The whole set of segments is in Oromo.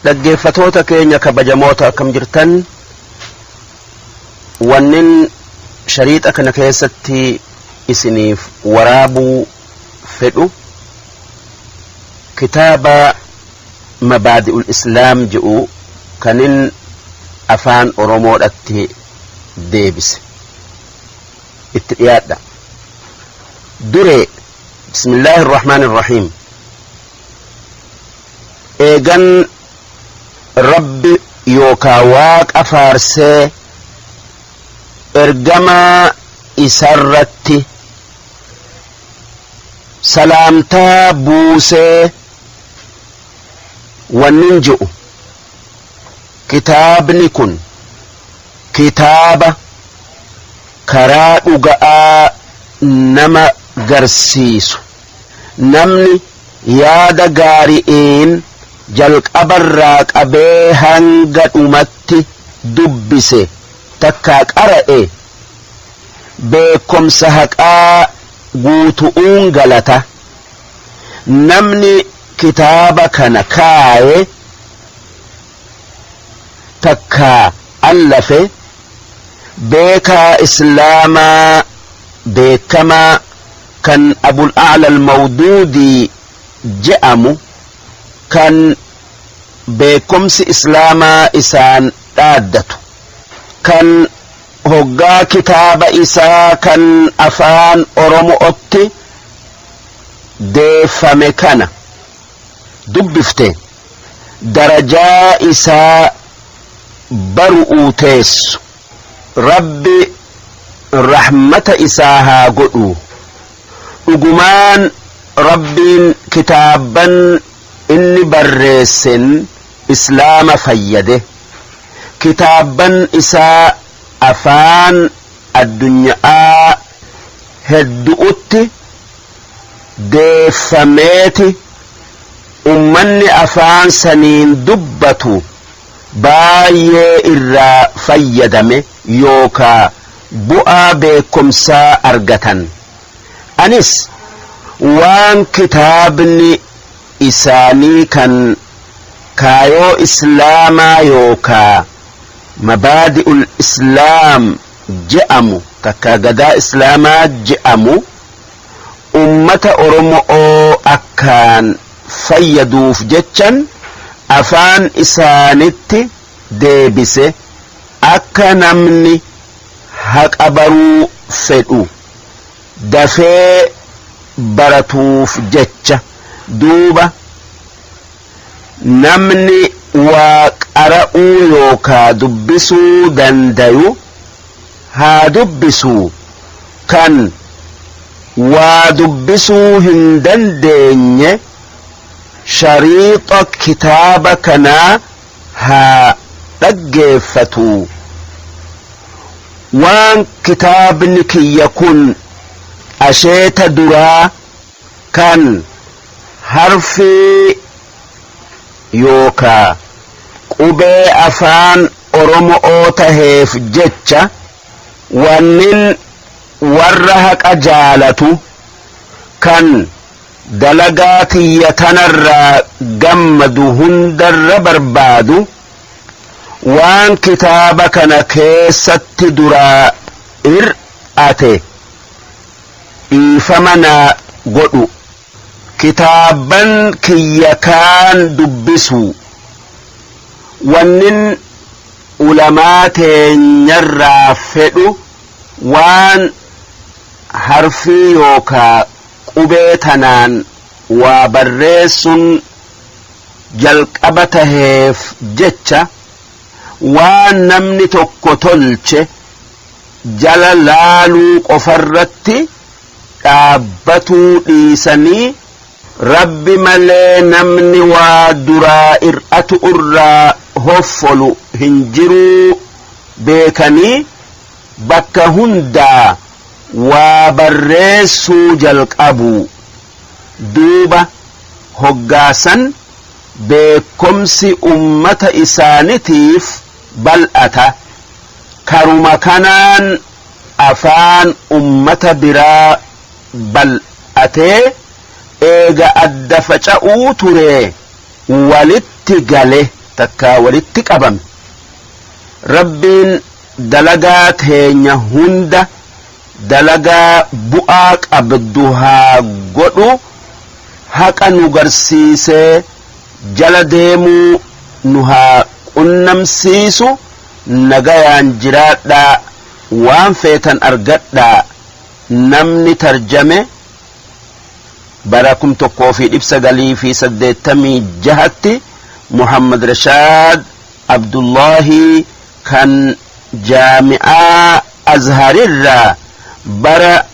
Dhaggeeffatoota keenya kabajamoota, akkam jirtan? Wannin shariixa kana keessatti isiniif waraabuu fedhu kitaaba Mabaadi'ul Islaam jedhu kanin afaan Oromoodhatti deebise. Itti dhiyaadha. Duree, Bismillaahi Irrahmaan Irrahiim. Eegan Rabbi yookaa Waaqa faarsee, ergamaa isarratti salaamtaa buusee, wannin je'u, kitaabni kun kitaaba karaa dhuga'aa nama garsiisu, namni yaada gaari'iin jalqabarraa qabee hanga dhumatti dubbise takkaa qara'e beekkomsa haqaa guutu'uun galata. Namni kitaaba kana kaaye takkaa allafe beekaa islaamaa beekkamaa kan Abul A'la Al-Mawduudii je'amu, kan beekkomsi islaamaa isaan dhaaddatu, kan hoggaa kitaaba isaa kan afaan Oromo'otti deeffame kana dubbifte darajaa isaa baru'uu teessu. Rabbi rahmata isaa haa godhu. Dhugumaan Rabbiin kitaabban inni barreessen islaama fayyade. Kitaabban isaa afaan addunya'aa heddu'utti deeffameeti ummanni afaan saniin dubbatu baay'ee irraa fayyadame yookaa bu'aa beekkomsaa argatan. Anis waan kitaabni isaanii kan kaayoo islaamaa yookaa mabaadi'ul islaam je'amu takkaa gadaa islaamaa je'amu ummata Oromo'oo akkaan fayyaduuf jechan afaan isaanitti deebise, akka namni haqa baruu fedhu dafee baratuuf jecha. Duuba namni waa qara'uu yookaa dubbisuu dandayu haa dubbisuu, kan waa dubbisuu hin dandeenye shariixa kitaaba kanaa haa dhaggeeffatuu. Waan kitaabni kiyya kun asheeta duraa kan harfii yookaa qubee afaan Oromo'oo taheef jecha, wannin warra haqa jaalatu kan dalagaa tiyya tanarraa gammadu hundarra barbaadu, waan kitaaba kana keessatti duraa hir'ate dhiifama naa godhu, kitaabban kiyya kaan dubbisuu. Wannin ulamaa teenyarraa fedhu, waan harfii yookaa qubee tanaan waa barreessun jalqaba taheef jecha, waan namni tokko tolche jala laaluu qofarratti dhaabbatuu dhiisanii, Rabbi malee namni waa duraa ir'atu'urraa hoffolu hin jiruu beekanii bakka hundaa waa barreessuu jalqabuu. Duuba hoggaa san beekkomsi ummata isaanitiif bal'ata, karuma kanaan afaan ummata biraa bal'atee eega adda faca'uu turee walitti gale. Takkaa walitti qabame. Rabbiin dalagaa teenya hunda dalagaa bu'aa qabdu haa godhu, haqa nu garsiisee jala deemuu nu haa qunnamsiisu. Nagayaan jiraadhaa, waan feetan argadhaa. Namni tarjame bara 1986tti Muhammad Rashaad Abdullahi kan jaami'aa Azharirraa bara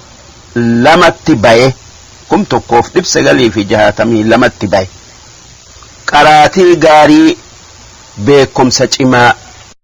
1962tti baye, 1962tti baye. Qaraatii gaarii, beekumsa cimaa.